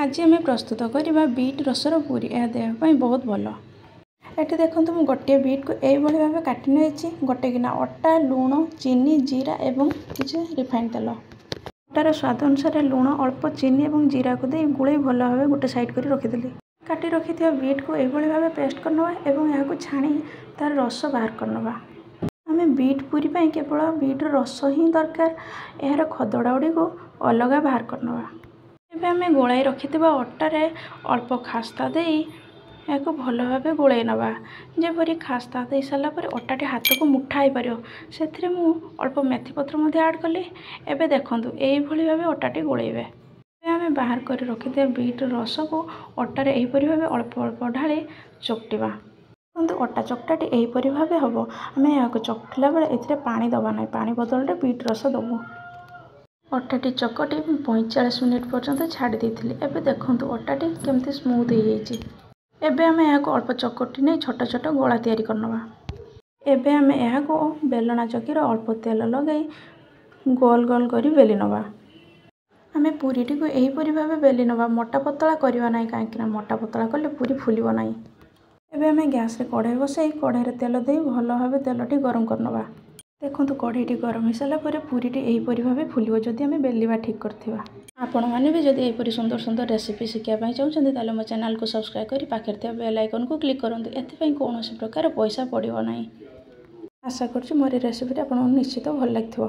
ଆଜି ଆମେ ପ୍ରସ୍ତୁତ କରିବା ବିଟ୍ ରସର ପୁରୀ। ଏହା ଦେହ ପାଇଁ ବହୁତ ଭଲ। ଏଠି ଦେଖନ୍ତୁ, ମୁଁ ଗୋଟିଏ ବିଟ୍କୁ ଏଇଭଳି ଭାବେ କାଟି ନେଇଛି। ଗୋଟେ ଗିନା ଅଟା, ଲୁଣ, ଚିନି, ଜିରା ଏବଂ କିଛି ରିଫାଇନ୍ ତେଲ। ଅଟାର ସ୍ୱାଦ ଅନୁସାରେ ଲୁଣ, ଅଳ୍ପ ଚିନି ଏବଂ ଜିରାକୁ ଦେଇ ଗୋଳେଇ ଭଲ ଭାବେ ଗୋଟେ ସାଇଡ଼୍ କରି ରଖିଦେଲି। କାଟି ରଖିଥିବା ବିଟ୍କୁ ଏଇଭଳି ଭାବେ ପେଷ୍ଟ କରିନେବା ଏବଂ ଏହାକୁ ଛାଣି ତାର ରସ ବାହାର କରିନେବା। ଆମେ ବିଟ୍ ପୁରୀ ପାଇଁ କେବଳ ବିଟ୍ର ରସ ହିଁ ଦରକାର। ଏହାର ଖଦଡ଼ା ଗୁଡ଼ିକୁ ଅଲଗା ବାହାର କରିନେବା। ଏବେ ଆମେ ଗୋଳାଇ ରଖିଥିବା ଅଟାରେ ଅଳ୍ପ ଖାସ୍ତା ଦେଇ ଏହାକୁ ଭଲ ଭାବେ ଗୋଳାଇ ନେବା, ଯେପରି ଖାସ୍ତା ଦେଇ ସାରିଲା ପରେ ଅଟାଟି ହାତକୁ ମୁଠା ହେଇପାରିବ। ସେଥିରେ ମୁଁ ଅଳ୍ପ ମେଥି ପତ୍ର ମଧ୍ୟ ଆଡ଼୍ କଲି। ଏବେ ଦେଖନ୍ତୁ, ଏଇଭଳି ଭାବେ ଅଟାଟି ଗୋଳେଇବେ। ଏବେ ଆମେ ବାହାର କରି ରଖିଥିବା ବିଟ୍ ରସକୁ ଅଟାରେ ଏହିପରି ଭାବେ ଅଳ୍ପ ଅଳ୍ପ ଢାଳି ଚକଟିବା। ଦେଖନ୍ତୁ, ଅଟା ଚକଟାଟି ଏହିପରି ଭାବେ ହେବ। ଆମେ ଏହାକୁ ଚକଟିଲା ବେଳେ ଏଥିରେ ପାଣି ଦେବା ନାହିଁ, ପାଣି ବଦଳରେ ବିଟ୍ ରସ ଦେବୁ। ଅଟାଟି ଚକଟି ମୁଁ 45 ମିନିଟ୍ ପର୍ଯ୍ୟନ୍ତ ଛାଡ଼ି ଦେଇଥିଲି। ଏବେ ଦେଖନ୍ତୁ, ଅଟାଟି କେମିତି ସ୍ମୁଥ୍ ହେଇଯାଇଛି। ଏବେ ଆମେ ଏହାକୁ ଅଳ୍ପ ଚକଟି ନେଇ ଛୋଟ ଛୋଟ ଗୋଳା ତିଆରି କରିନେବା। ଏବେ ଆମେ ଏହାକୁ ବେଲଣା ଚକିର ଅଳ୍ପ ତେଲ ଲଗାଇ ଗୋଲ ଗୋଲ କରି ବେଲି ନେବା। ଆମେ ପୁରୀଟିକୁ ଏହିପରି ଭାବେ ବେଲି ନେବା, ମୋଟା ପତଳା କରିବା ନାହିଁ, କାହିଁକିନା ମୋଟା ପତଳା କଲେ ପୁରୀ ଫୁଲିବ ନାହିଁ। ଏବେ ଆମେ ଗ୍ୟାସ୍ରେ କଢ଼େଇ ବସାଇ କଢ଼େଇରେ ତେଲ ଦେଇ ଭଲ ଭାବେ ତେଲଟି ଗରମ କରିନେବା। ଦେଖନ୍ତୁ, କଢ଼େଇଟି ଗରମ ହୋଇସାରିଲା ପରେ ପୁରୀଟି ଏହିପରି ଭାବେ ଫୁଲିବ, ଯଦି ଆମେ ବେଲିବା ଠିକ୍ କରିଥିବା। ଆପଣମାନେ ବି ଯଦି ଏହିପରି ସୁନ୍ଦର ସୁନ୍ଦର ରେସିପି ଶିଖିବା ପାଇଁ ଚାହୁଁଛନ୍ତି, ତାହେଲେ ମୋ ଚ୍ୟାନେଲକୁ ସବସ୍କ୍ରାଇବ୍ କରି ପାଖରେ ଥିବା ବେଲ୍ ଆଇକନ୍କୁ କ୍ଲିକ୍ କରନ୍ତୁ। ଏଥିପାଇଁ କୌଣସି ପ୍ରକାର ପଇସା ପଡ଼ିବ ନାହିଁ। ଆଶା କରୁଛି ମୋର ଏ ରେସିପିଟି ଆପଣଙ୍କୁ ନିଶ୍ଚିତ ଭଲ ଲାଗିଥିବ।